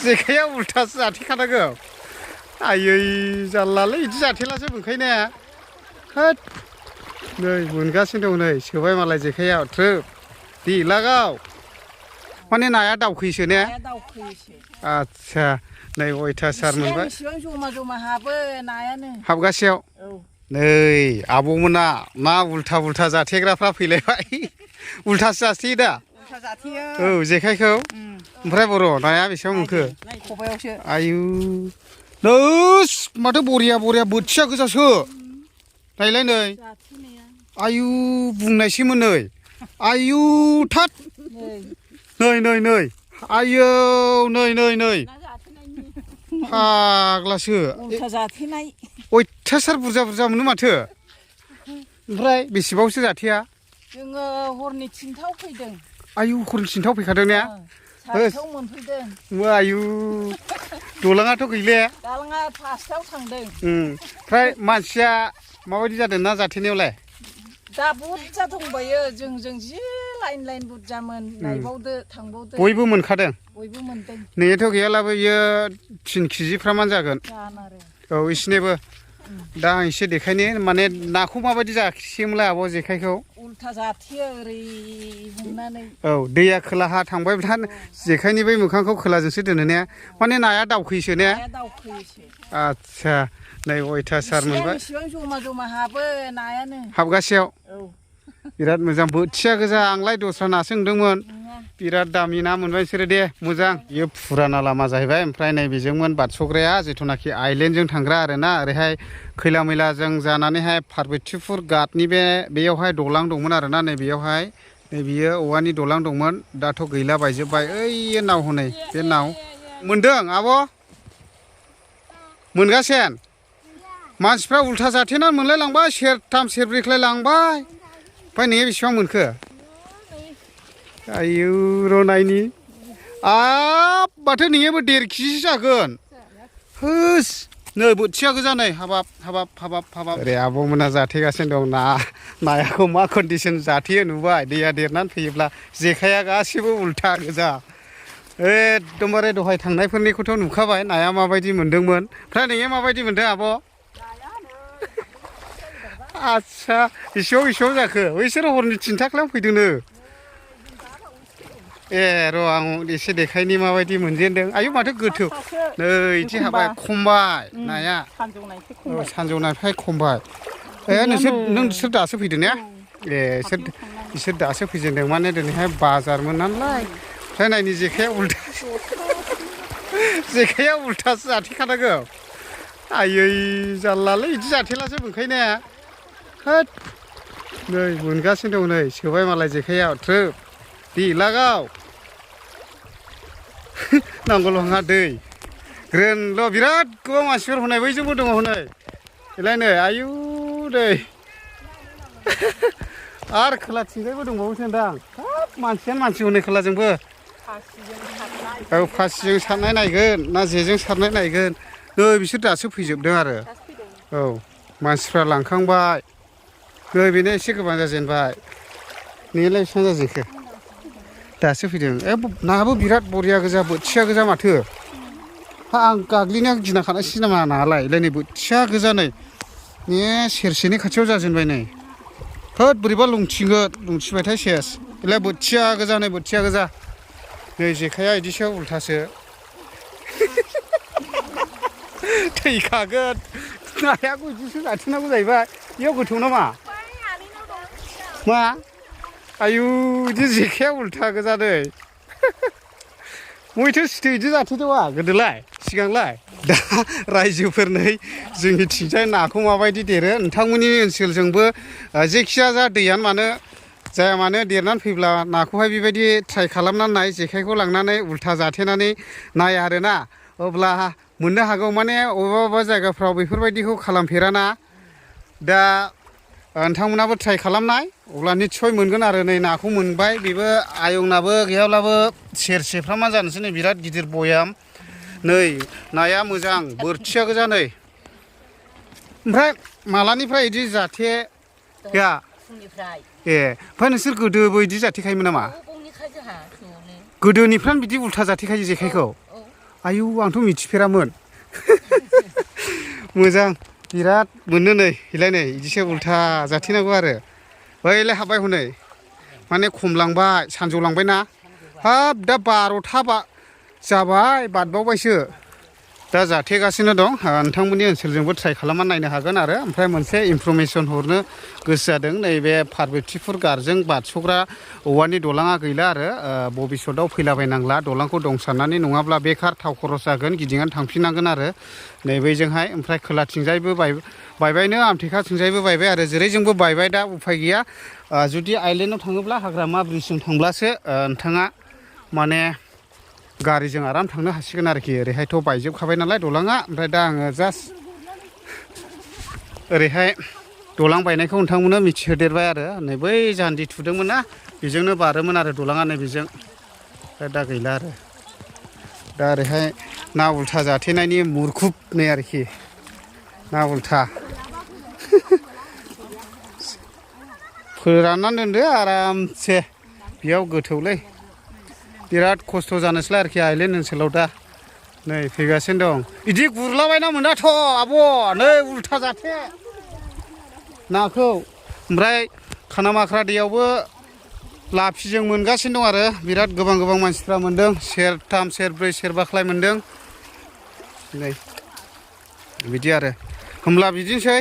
जेखाइया उल्थासो जाथेखानांगौ आयै जारलालै बिदि जाथेलासो मोनखायनो होद नै मोनगासिनो दं नै सोबाय मालाय जेखाइयाव थ्रोब दि लागाव माने नाया दावखोयोसो ने आच्छा नै अयथासार मोनबाय जमा जमा हाबो नायानो हाबगासेयाव नै आब'मोना ना उल्था उल्था जाथेग्राफ्रा फैलायबाय उल्थासो जाथेयो दा औ जेखाइखौ ओमफ्राय बर' नाया बेसेबां मोनखो आयु नोस माथो बरिया बरिया बोथिया गोजासो नायलाय नै आयु बुंनायसैमोन नै आयु थाद नै नै नै आयौ नै नै नै फाग्लासो अयथासार बुरजा बुरजा मोनो माथो ओमफ्राय बेसेबांसो जाथेया जोङो हरनि 3थायाव फैदों आयु हरनि 3थायाव फैखादों ने 4थायाव मोनफैदों आयु दलाङाथ' गैले दालाङा 5थायाव थांदों ओमफ्राय मानसिया माबायदि जादों ना जाथेनायावलाय दा बुरजा दंबायो जोंजों जि लाइन लाइन बुरजामोन नायबावदो थांबावदो बयबो मोनखादों बयबो मोनदों नैयाथ' गैयालाबो बियो 3 केजिफ्रामानो जागोन औ इसिनिबो दा आं एसे देखायनो माने नाखौ माबायदि जाखियोमोनलाय आब' जेखाइखौ उल्था जाथेयो ओरै हमनानै औ दैया खोलाहा थांबाय था जेखाइनि बै मोखांखौ खोलाजोंसो दोनो ने माने नाया दावखोयोसो ने आच्छा नै अयथासार मोनबाय जमा जमा हाबो नायानो हाबगासेयाव बिराद मोजां बोथिया गोजा आंलाय दस्रा नासो नुदोंमोन बिराद दामि ना मोनबाय नोंसोरो दे मोजां बेयो फुराना लामा जाहैबाय ओमफ्राय नैबेजोंमोन बारस'ग्राया जिथुनाखि आइलेण्डजों थांग्रा आरोना ओरैहाय खैला मैलाजों जानानैहाय पार्बतीपुर घाटनि बेयावहाय दलां दंमोन आरोना नैबेयावहाय नैबेयो औवानि दलां दंमोन दाथ' गैला बायजोब्बाय ओइ नाव हनै बे नाव मोनदों आब' मोनगासेन मानसिफ्रा उल्था जाथेनानै मोनलाय लांबाय सेरथाम सेरब्रैख्लाय लांबाय ओमफ्राय नोङो बेसेबां मोनखो आयु र' नायनि आब माथो नोङोबो 1.5 केजिसो जागोन होस नै बोथिया गोजा नै हाबाब हाबाब हाबाब हाबाब ओरै आब'मोना जाथेगासिनो दं नायाखौ मा कन्डिसन जाथेयो नुबाय दैया देरनानै फैयोब्ला जेखाइया गासिबो उल्था गोजा एकदमबारे दहाय थांनायफोरनिखौथ' नुखाबाय नाया माबायदि मोनदोंमोन ओमफ्राय नोङो माबायदि मोनदों आब' आच्छा बेसेबां जाखो बैसोरो हरनि 3थाखायाव फैदोंनो र' आं एसे देखायनि माबायदि मोनजेनदों आयु माथो गोथौ नै इदि हाबाय खमबाय नाया सानजौनायनिफ्राय खमबाय नोंसोर दासो फैदों ने इसोर दासो फैजेनदों माने दिनैहाय बाजारमोन नालाय ओमफ्राय नायनि जेखाइया उल्थासो जाथेखानांगौ आयै जारलालै बिदि जाथेलासो मोनखायनो होद नै मोनगासिनो दं नै सोबाय मालाय जेखाइयाव थ्रोब दि लागाव नांगौल' नङा दै ग्रोनल' बिराद गोबां मानसिफोर हनै बैजोंबो दङ हनै बेलाय नै आयु दै आरो खोलाथिंजायबो दंबावोसो दां हाब मानसियानो मानसि हनै खोलाजोंबो औ फासिजों सारनाय नायगोन ना जेजों सारनाय नायगोन नै बिसोर दासो फैजोबदों आरो औ मानसिफ्रा लांखांबाय नै बेनो एसे गोबां जाजेनबाय नोंलाय बेसेबां जाजेनखो दासो फैदों नायाबो बिराद बरिया गोजा बोथिया गोजा माथो आं गाग्लिनो गिना खानायसै नामा नायालाय नै बोथिया गोजा नै सेरसेनि खाथियाव जाजेनबाय नै होद बोरैबा लुंथिबायथाय सेस बेलाय बोथिया गोजा नै बोथिया गोजा नै जेखाइया बिदिसो उल्थासो थैखागोन नायाखौ बिदिसो जाथेनांगौ जाहैबाय बेयाव गोथौ नामा मा आयु बिदि जेखाइया उल्था गोजा नै मैथो सिथो बिदि जाथेदोंवा गोदोलाय सिगांलाय दा रायजोफोरनै जोंनिथिंजाय नाखौ माबायदि देरो नोंथांमोननि ओनसोलजोंबो जेखिया जा दैयानो मानो जाया मानो देरनानै फैब्ला नाखौहाय बेबायदि ट्राइ खालामनानै नाय जेखाइखौ लांनानै उल्था जाथेनानै नाय आरोना अब्ला मोननो हागौ माने अबेबा जायगाफ्राव बेफोरबायदिखौ खालामफेराना दा नोंथांमोनाबो ट्राइ खालामनाय अब्ला निस्सय मोनगोन आरो नै नाखौ मोनबाय बेबो आयंनाबो गैयाब्लाबो सेरसेफ्रामा जानोसै नै बिराद गिदिर बयाम नै नाया मोजां बोथिया गोजा नै ओमफ्राय मालानिफ्राय बिदि जाथेया ओमफ्राय नोंसोर गोदोबो बिदि जाथेखायोमोन नामा गोदोनिफ्रायनो बिदि उल्था जाथेखायो जेखाइखौ आयु आंथ' मिथिफेरामोन मोजां बिराद मोनो नै इलाय नै इदिसो उल्था जाथेनांगौ आरो बैलाय हाबबाय हनै माने खमलांबाय सानजौलांबायना हाब दा 12था जाबाय बारबावबायसो दा जाथेगासिनो दं नोंथांमोननि ओनसोलजोंबो ट्राइ खालामना नायनो हागोन आरो ओमफ्राय मोनसे इनफरमेसन हरनो गोसो जादों नैबे पार्बतीपुर गारजों बारस'ग्रा औवानि दलाङा गैला आरो भबिष्यतआव फैलाबायनांला दलांखौ दं साननानै नङाब्ला बेखार थाव खरस जागोन गिदिंनानै थांफिननांगोन आरो नैबेजोंहाय ओमफ्राय खोलाथिंजायबो बायबायनो आमथेखाथिंजायबो बायबाय आरो जेरैजोंबो बायबाय दा उफाय गैया जुदि आइलेण्डआव थाङोब्ला हाग्रामा ब्रिजजों थांब्लासो नोंथाङा माने गारिजों आराम थांनो हासिगोन आरोखि ओरैहायथ' बायजोबखाबाय नालाय दलाङा ओमफ्राय दा आङो जास्ट ओरैहाय दलां बायनायखौ नोंथांमोननो मिथिहोदेरबाय आरो नै बै जान्जि थुदोंमोन ना बेजोंनो बारोमोन आरो दलाङा नै बेजों दा गैला आरो दा ओरैहाय ना उल्था जाथेनायनि मुरखुब नै आरोखि ना उल्था फोराननानै दोनदो आरामसे बेयाव गोथौलै बिराद खस्थ' जानोसैलाय आरोखि आइलेण्ड ओनसोलाव दा नै फैगासिनो दं बिदि गुरलाबायना मोनाथ' आब' नै उल्था जाथे नाखौ ओमफ्राय खानामाख्रा दैयावबो लाफिजों मोनगासिनो दं आरो बिराद गोबां मानसिफ्रा मोनदों सेरथाम सेरब्रै सेरबाख्लाय मोनदों नै बिदि आरो होमब्ला बिदिनोसै